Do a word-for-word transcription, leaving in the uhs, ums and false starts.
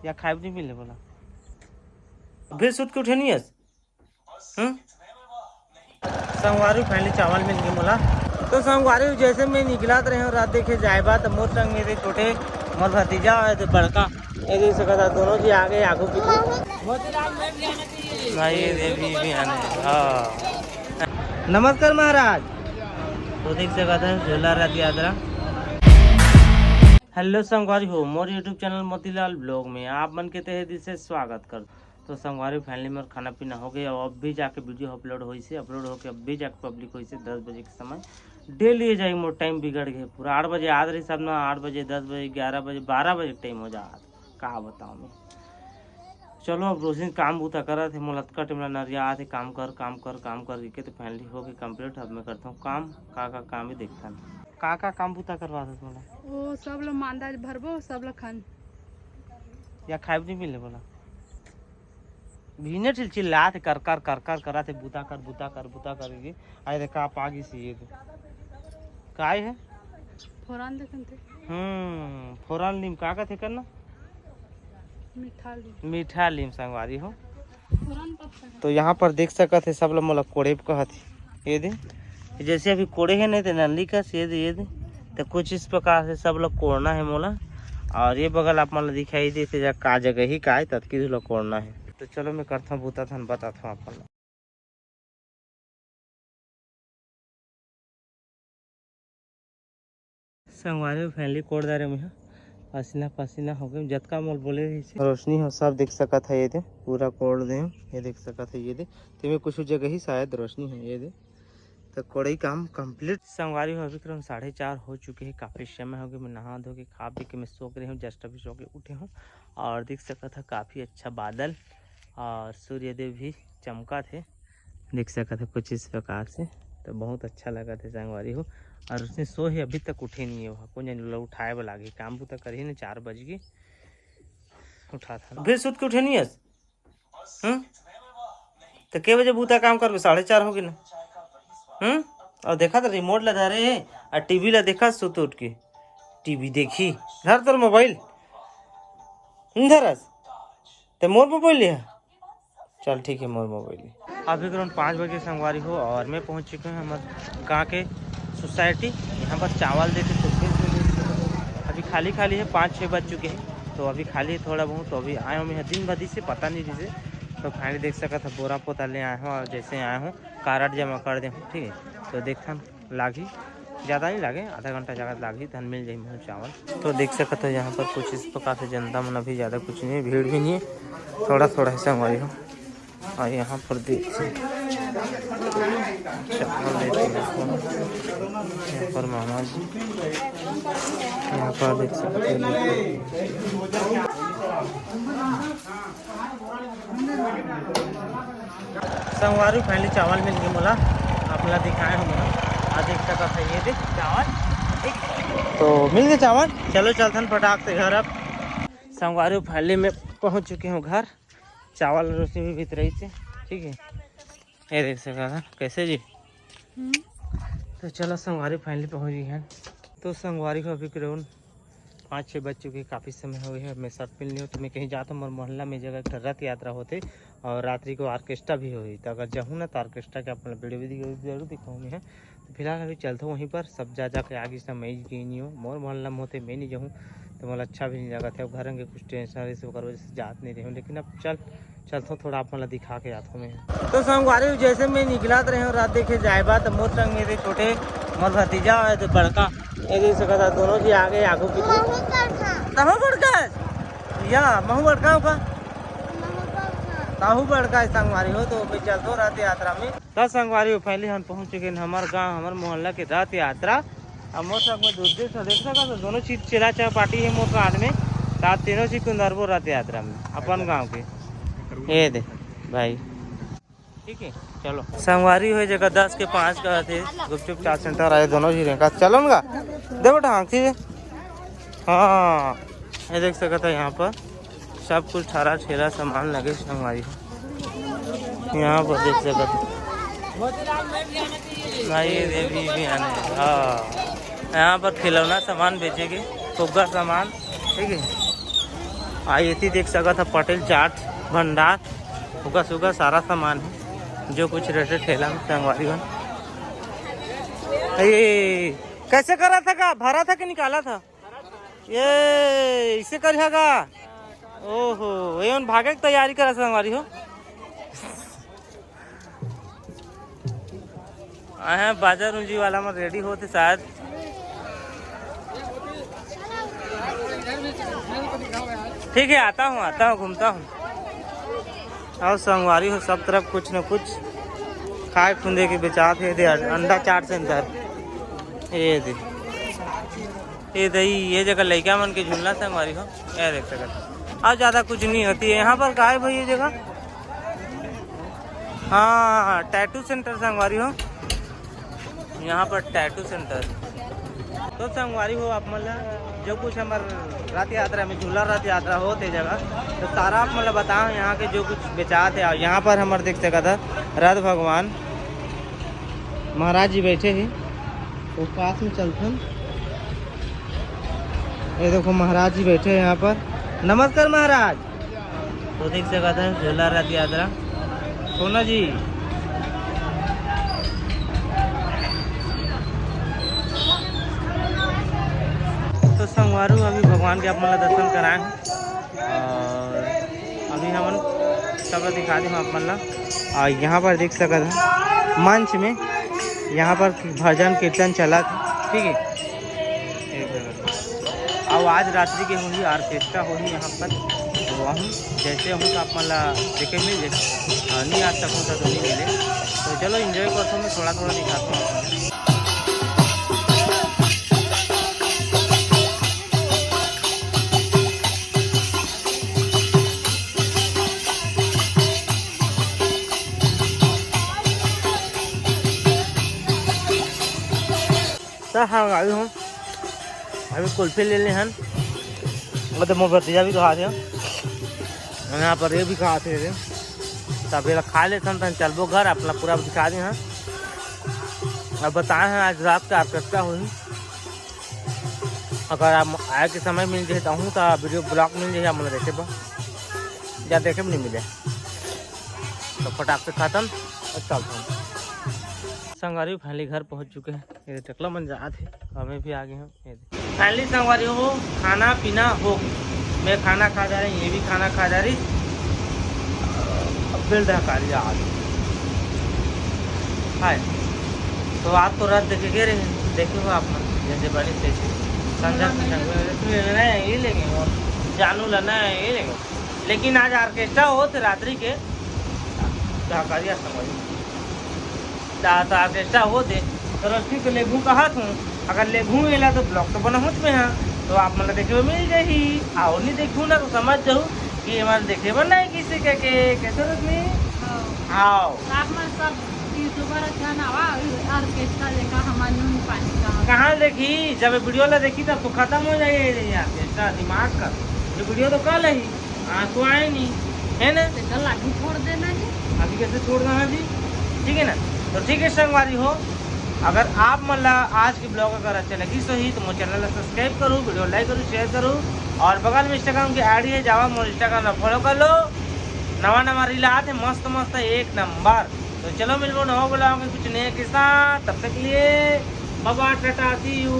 या खाए भी नहीं मिले बोला। अभी सुत के उठे नहीं हस? हम्म? संगवारी, finally चावल मिल गए मोला। तो संगवारी, जैसे मैं निकलत रहे हूँ रात देखे जाए बा, तो मोर संग मेरे छोटे, मोर भतीजा और तो बड़का, ये देख सकत हव, दोनों जी आ गए आगू पीछे। भाई, ये देवी भी आने, हाँ। नमस्कार महाराज। तो देख सकत हव, झूला रथ यात्रा। हेलो संगवारी हो, मोर YouTube चैनल मोतीलाल ब्लॉग में आप मन के तहे दिल से स्वागत कर। तो संगवारी, finally मोर खाना पीना हो गए और अब भी जाके वीडियो अपलोड होइसे, अपलोड होके अब भी जाके पब्लिक होइसे दस बजे के समय। डेली ये जाए मोर टाइम बिगड़ गए पूरा। आठ बजे आत रही सब ना, आठ बजे, दस बजे, ग्यारह बजे, बारह बजे टाइम हो जात, का बताऊँ मैं। चलो, अब रोशिनी काम बूता करत हे, मोला अतका टाइम ला नरिया आत हे, काम कर, काम कर, काम कर के, तो finally हो गए complete। अब मैं करता हूँ काम, का का काम हे देखथन। का का काम बूता करवात हस मोला? वो सब ला मांदा भरबो, सब ला खन। या खाए भी नहीं मिले बोला। बिहने ठिल चिल्लात हे, कर कर कर कर करत हे, बूता कर, बूता कर, बूता कर के। आए रे, का पागी सी ये दे। काय हे? फोरन देखन थे। हम्म, फोरन लीम का कथे करना? मीठा लीम। मीठा लीम संगवारी हो। फोरन पत्ता। तो यहाँ पर देख सकत हे, सब ला मोला कोड़े कहत हे। ये दे, जैसे अभी कोड़े हे नहीं तो नली कस, ये दे, ये दे। तो कुछ इस प्रकार से सब लोग कोड़ना है मोला। और ये बगल आप मन ला दिखाई देते जा का जगह ही का है, ततकी लोग कोड़ना है। तो चलो मैं करता हूँ बूता थन बताता हूँ आप मन ला। संगवारी हो, finally कोड़ डारे में पसीना पसीना हो गए, जतका मोल बोले रहिसे। रोशनी हो सब देख सकत है, ये दे पूरा कोड़ दे, ये देख सकत है, ये दे। तेमे कुछ जगह ही शायद रोशनी है, ये दे। तो कोड़ई काम complete। संगवारी हो, अभी करीबन साढ़े चार हो चुके हैं, काफ़ी समय हो गए। मैं नहा धो के, खा पी के मैं सो के रहे हूँ, just अभी सो के उठे हूँ। और देख सकत है काफ़ी अच्छा बादल और सूर्यदेव भी चमकत हे, देख सकत है कुछ इस प्रकार से। तो बहुत अच्छा लगत हे संगवारी हो। और उसने सो ही अभी तक उठे नहीं है, कोन जनी ला उठाए बर लागही, काम बूता करही ने, चार बज गए, उठा था। अभी सुत के उठे नहीं हस? हम्म? तो के बजे बूता काम करबे? साढ़े चार हो गए ना। हम्म? और देखा तो रिमोट ला धरे हे, और टीवी ला देखा सुत उठ के। टीवी देखी, धर तोर मोबाइल। नहीं धरस? ते मोर मोबाइल लिया? चल ठीक है, मोर मोबाइल लिया। अभी करीबन पाँच बजे संगवारी हो और मैं पहुंच चुके हैं हमारे गांव के सोसाइटी। यहाँ पर चावल देते तो फिर अभी खाली खाली है, पाँच छः बज चुके हैं, तो अभी खाली है थोड़ा बहुत। तो अभी आए हूँ मैं दिन भर से पता नहीं जिसे, तो finally देख सकत है बोरा पोता ले आए हूँ और जैसे आए हूँ कारड जमा कर दे हूँ, ठीक है। तो देखथन लागही, ज़्यादा नहीं लागे, आधा घंटा ज़्यादा लागही, तहन मिल जाही मुँह चावल। तो देख सकत हो यहाँ पर कुछ इस प्रकार से जनता मन अभी ज़्यादा कुछ नहीं है, भीड़ भी नहीं है, थोड़ा थोड़ा ही संगवारी हो। और यहाँ पर देख सकते चावल लेते हैं, यहाँ पर मामा जी, यहाँ पर देख सकते हैं। संगवारी, finally चावल मिल गए मोला, आप ला दिखाए हो मोला। आ देख सकत है, ये देख चावल, तो मिल गए चावल। चलो चलथन फटाक से घर। अब संगवारी, finally मैं पहुंच चुके हूँ घर। चावल रोटी भी भीतरई से, ठीक है, ये देख सकत है कैसे जी। हम्म। तो चलो संगवारी, finally पहुंच गए हैं। तो संगवारी हो, अभी करीबन पाँच छः बज चुके, काफ़ी समय हो गया है, मैं शर्ट पहन लियो। तो मैं कहीं जाता हूँ, मोर मोहल्ला में जगह एक ठो रथ यात्रा होते और रात्रि को ऑर्केस्ट्रा भी होई। तो अगर जाहूँ ना, तो ऑर्केस्ट्रा के अपन वीडियो वीडियो जरूर दिखाऊँ मैं। तो फिलहाल अभी चलता हूँ वहीं पर, सब जा जाके आगे से मैं गई नहीं हूँ, मोर मोहल्ला में होते मैं नहीं जाऊँ, तो मोला अच्छा भी नहीं लगत है। अब घर के कुछ टेंशन रही, ओकर वजह से जात नहीं रहे हूँ, लेकिन अब चल चलथों, थोड़ा आप मन ला दिखा के आथों मैं। तो संगवारी, जैसे मैं निकलत रहे हूँ रात देखे जाए बा, तो मोर संग मेरे छोटे, मोर भतीजा और तो बड़का, ये देख सकत है, दोनों जी आ गए आगू पीछे। महू बड़का। तहूँ बड़का है? या, महू बड़का हो का? महू बड़का। तहूँ बड़का है संगवारी हो, तो मैं चलथों रथ यात्रा में। तो संगवारी हो, finally हम पहुँच चुके हैं हमारे गाँव, हमारे मोहल्ला के रथ यात्रा। अब मोर संग में दूसरे से देख सकत हो, दोनों चीज चेला चपाटी है मोर साथ में, साथ तीनों चीज कुंदरबो रथ यात्रा में अपन गाँव के। ये दे भाई, ठीक है, चलो। संगवारी हो, जगह दस के पाँच का थे, गुपचुप चाट सेंटर आए, दोनों ही रेंका। चलो ना, दे बेटा, हाँ, ठीक है। हाँ, ये देख सकत है यहाँ पर सब कुछ ठहरा ठेला सामान लगे संगवारी हो। यहाँ पर देख सकत है। भाई, ये देवी भी आने, हाँ, यहाँ पर खिलौना सामान बेचेंगे, फुग्गा सामान, ठीक है। आ, एती देख सकत ह पटेल चाट भंडार, उगा सुगा सारा सामान है, जो कुछ रहते ठेला में संगवारी हो। ए, कैसे करा था का? भरा था कि निकाला था? ये इसे करिया का? ओहो, ये मन भागे के तैयारी करा संगवारी हो। आए हैं बाजार ऊंजी वाला में, रेडी होते शायद। ठीक है, आता हूँ, आता हूँ, घूमता हूँ। और संगवारी हो, सब तरफ कुछ न कुछ खाए खुंदे के बेचात है। दे अंडा चाट सेंटर, ये दे, ये दे, ये जगह लइका मन के झूलना संगवारी हो, ये देख सकत। और ज्यादा कुछ नहीं होती है यहाँ पर। का है भाई ये जगह? हाँ, टैटू सेंटर संगवारी हो, यहाँ पर टैटू सेंटर। तो संगवारी हो, आप मन ला जो कुछ हमर रथ यात्रा में, झूला रथ यात्रा होत ए जगह, तो सारा आप मन ला बताओ यहाँ के जो कुछ बेचात है। और यहाँ पर हमर देख सकत ह रथ भगवान महाराज जी बैठे हैं, तो पास में चलथन। ये देखो महाराज जी बैठे हैं यहाँ पर। नमस्कार महाराज। तो देख सकत ह झूला रथ यात्रा, सोना जी। तो संगवारी हो, अभी भगवान के आप मन ला दर्शन कराए हैं और अभी हमन सब ला दिखा दें आप मन ला। और यहाँ पर देख सकत ह मंच में यहाँ पर भजन कीर्तन चलत हे, ठीक है। एक जगह। अउ आज रात्रि के होही, ऑर्केस्ट्रा होही यहाँ पर। तो वहूँ जैसे हूँ तो आप मन ला देखे मिल जाए, और नहीं आ सकूँ तो, तो नहीं मिले। तो चलो एंजॉय करता हूँ, मैं थोड़ा थोड़ा दिखाता हूँ आप मन ला। त हम अभी हम अभी कुल्फी ले ले हन, मतलब मोर भतीजा भी खात हे, यहाँ पर ये भी खात हे रे। तब ये खा लेथन, तन चलबो घर, अपना पूरा दिखा दे हन। अब बताए हैं आज रात का ऑर्केस्ट्रा होही, अगर आप आए के समय मिल जाए तो हूँ तो वीडियो ब्लॉग मिल जाए, आप मन देखे बा या देखे भी नहीं मिले, तो फटाक से खातन और चलथन। संगवारी फाइनली घर पहुँच चुके हैं। ये टकला मन जात हे, हमें भी आ गए हैं। ये दे। फाइनली संगवारी हो, खाना पीना हो गया। मैं खाना खा जा रही, ये भी खाना खा जा रही। अब बिल धकारी आज। हाय। तो आज तो रात देखे गए रहे, देखे हो आप मन, जैसे बनी तैसे। संझा हाँ, संझा मैं को, तुम्हें लेना है, ये लेंगे, और जानू लेना है, ये लेंगे। लेकिन आज ऑर्केस्ट्रा होत रात्रि के, धकारी आज संगवारी। ता, ता ऑर्केस्ट्रा होत हे, तो रश्मि के लेगहूँ कहत हूँ, अगर लेगहूँ एला तो ब्लॉग तो बनाहूँच मैं हा, तो आप मन ला देखे बर मिल जाही, अउ नहीं देखहूँ ना तो समझ जाहू कि ये मन देखे बर नहीं किसे कह के, कैसे रश्मि? हाँ। आओ। आप मन सब यूट्यूबर अच्छा ना वा, ऑर्केस्ट्रा देखा, हमार नून पानी कहाँ? कहाँ देखी? जब वीडियो ला देखी तब तो खत्म हो जाए ये ऑर्केस्ट्रा, दिमाग का। ये वीडियो तो कल ही। हाँ, तो आए नहीं, है ना? तो कल आगे छोड़ देना जी। अभी कैसे छोड़ देना जी? ठीक है ना? तो ठीक है संगवारी हो, अगर आप मन ला आज की ब्लॉग अगर अच्छा लगी सही तो मोर चैनल ला सब्सक्राइब करो, वीडियो लाइक करो, शेयर करो और बगल में इंस्टाग्राम की आईडी है, जावा मोर इंस्टाग्राम ला फॉलो कर लो। नवा नवा रील आते मस्त मस्त एक नंबर। तो चलो मिलबो नवा ब्लॉग में कुछ नए के साथ, तब तक के लिए बाय बाय, टाटा, सी यू।